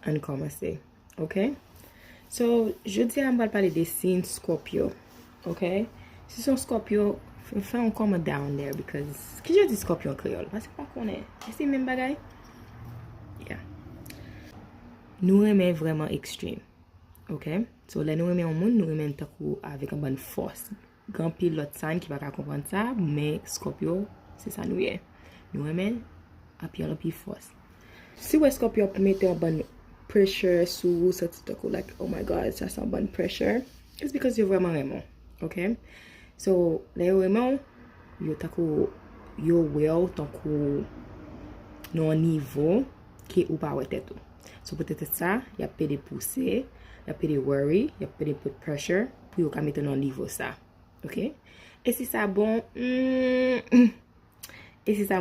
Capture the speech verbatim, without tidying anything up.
Ann kòmanse, ok? So, jodi a m pral pale de siy Scorpio, ok? Si se yon Scorpio, fè yon comment down there because ki jan di Scorpio an kreyòl? Paske m pa konnen. E se menm bagay? Yeah. Nou renmen vrèman extreme, ok? So, lè nou renmen yon moun, nou renmen l tankou avèk yon bann fòs. Gen anpil lòt sign ki pa ka konprann sa, men Scorpio, se sa nou ye. Nou renmen anpil, anpil fòs. Si w wè Scorpio ap mete yon bann pressure sou ou, santi tankou like, oh my God, sa se yon bann pressure, it's because yo vrèman renmen w, ok? So, lè yo renmen w, yo tankou, yo wè w tankou nan yon nivo ke ou pa wè tèt ou. So, poutèt sa, y ap pede pouse, y ap pede worry, y ap pede put pressure pou yo ka mete w nan nivo sa. Ok? E si sa bon, mm, e si sa